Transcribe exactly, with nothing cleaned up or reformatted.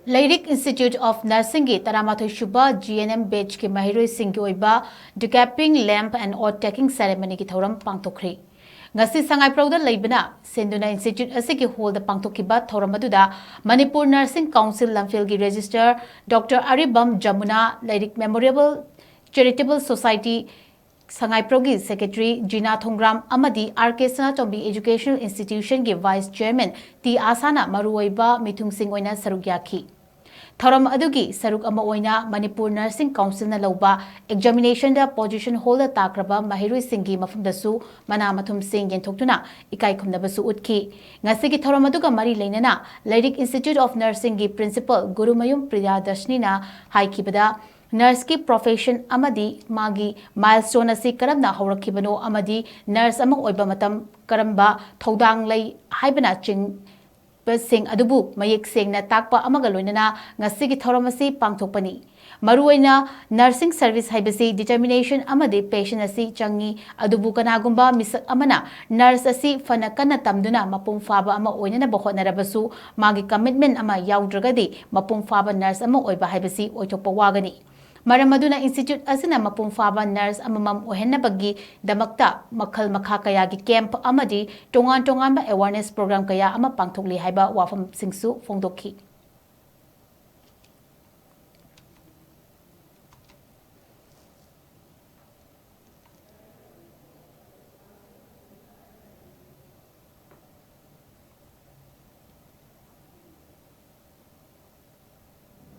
ꯂꯩꯔꯤꯛ Institute of Nursingꯒꯤ ꯇꯔꯥꯃꯥꯊꯣꯏ ꯁꯨꯕ G N M batchꯀꯤ ꯃꯍꯩꯔꯣꯏꯁꯤꯡꯒꯤ ꯑꯣꯏꯕ Decapping Lamp and Oath Taking Ceremonyꯒꯤ ꯊꯧꯔꯝ ꯄꯥꯡꯊꯣꯛꯈ꯭ꯔꯤ꯫ ꯉꯁꯤ ꯁꯉꯥꯏꯄ꯭ꯔꯧꯗ ꯂꯩꯕꯅ ꯁꯤꯟꯗꯨꯅ institute ꯑꯁꯤꯒꯤ hallꯗ ꯄꯥꯡꯊꯣꯛꯈꯤꯕ ꯊꯧꯔꯝ ꯑꯗꯨꯗ Manipur Nursing Council ꯂꯝꯐꯦꯜꯒꯤ Registrar Doctor ꯑꯔꯤꯕꯝ ꯖꯃꯨꯅꯥ, ꯂꯩꯔꯤꯛ Memorial Charitable Society ꯁꯉꯥꯏꯄ꯭ꯔꯧꯒꯤ Secretary ꯖꯤꯅꯥ ꯊꯣꯡꯒ꯭ꯔꯥꯝ ꯑꯃꯗꯤ R K ꯁꯅꯥꯇꯣꯝꯕꯤ Educational Institutionꯒꯤ Vice Chairman ꯇꯤ ꯑꯥꯁꯥꯅ ꯃꯔꯨꯑꯣꯏꯕ ꯃꯤꯊꯨꯡꯁꯤꯡ ꯑꯣꯏꯅ ꯁꯔꯨꯛ ꯌꯥꯈꯤ꯫ ꯊꯧꯔꯝ ꯑꯗꯨꯒꯤ ꯁꯔꯨꯛ ꯑꯃ ꯑꯣꯏꯅ ꯃꯅꯤꯄꯨꯔ Nursing Councilꯅ ꯂꯧꯕ examinationꯗ position holder ꯇꯥꯈ꯭ꯔꯕ ꯃꯍꯩꯔꯣꯏꯁꯤꯡꯒꯤ ꯃꯐꯝꯗꯁꯨ ꯃꯅꯥ ꯃꯊꯨꯝꯁꯤꯡ ꯌꯦꯟꯊꯣꯛꯇꯨꯅ ꯏꯀꯥꯏ ꯈꯨꯝꯅꯕꯁꯨ ꯎꯠꯈꯤ꯫ ꯉꯁꯤꯒꯤ ꯊꯧꯔꯝ ꯑꯗꯨꯒ ꯃꯔꯤ ꯂꯩꯅꯅ ꯂꯩꯔꯤꯛ Institute of Nursingꯒꯤ Principal Gurumayum ꯄ꯭ꯔꯤꯌꯥꯗꯔꯁꯅꯤꯅ ꯍꯥꯏꯈꯤꯕꯗ, nurseꯀꯤ profession ꯑꯃꯗꯤ ꯃꯥꯒꯤ milestone ꯑꯁꯤ ꯀꯔꯝꯅ ꯍꯧꯔꯛꯈꯤꯕꯅꯣ ꯑꯃꯗꯤ nurse ꯑꯃ ꯑꯣꯏꯕ ꯃꯇꯝ ꯀꯔꯝꯕ ꯊꯧꯗꯥꯡ ꯂꯩ ꯍꯥꯏꯕꯅꯆꯤꯡꯕꯁꯤꯡ ꯑꯗꯨꯕꯨ ꯃꯌꯦꯛ ꯁꯦꯡꯅ ꯇꯥꯛꯄ ꯑꯃꯒ ꯂꯣꯏꯅꯅ ꯉꯁꯤꯒꯤ ꯊꯧꯔꯝ ꯑꯁꯤ ꯄꯥꯡꯊꯣꯛꯄꯅꯤ꯫ ꯃꯔꯨꯑꯣꯏꯅ nursing service ꯍꯥꯏꯕꯁꯤ determination ꯑꯃꯗꯤ passion ꯑꯁꯤ ꯆꯪꯏ, ꯑꯗꯨꯕꯨ ꯀꯅꯥꯒꯨꯝꯕ ꯃꯤꯁꯛ ꯑꯃꯅ nurse ꯑꯁꯤ ꯐꯅ ꯀꯟꯅ ꯇꯝꯗꯨꯅ ꯃꯄꯨꯡ ꯐꯥꯕ ꯑꯃ ꯑꯣꯏꯅꯅꯕ ꯍꯣꯠꯅꯔꯕꯁꯨ ꯃꯥꯒꯤ commitment ꯑꯃ ꯌꯥꯎꯗ꯭ꯔꯒꯗꯤ ꯃꯄꯨꯡ ꯐꯥꯕ nurse ꯑꯃ ꯑꯣꯏꯕ ꯍꯥꯏꯕꯁꯤ ꯑꯣꯏꯊꯣꯛꯄ ꯋꯥꯒꯅꯤ꯫ ꯃꯔꯝ ꯑꯗꯨꯅ institute ꯑꯁꯤꯅ ꯃꯄꯨꯡ ꯐꯥꯕ nurse ꯑꯃꯃꯝ ꯑꯣꯏꯍꯟꯅꯕꯒꯤꯗꯃꯛꯇ ꯃꯈꯜ ꯃꯈꯥ ꯀꯌꯥꯒꯤ camp ꯑꯃꯗꯤ ꯇꯣꯉꯥꯟ ꯇꯣꯉꯥꯟꯕ awareness program ꯀꯌꯥ ꯑꯃ ꯄꯥꯡꯊꯣꯛꯂꯤ ꯍꯥꯏꯕ ꯋꯥꯐꯝꯁꯤꯡꯁꯨ ꯐꯣꯡꯗꯣꯛꯈꯤ꯫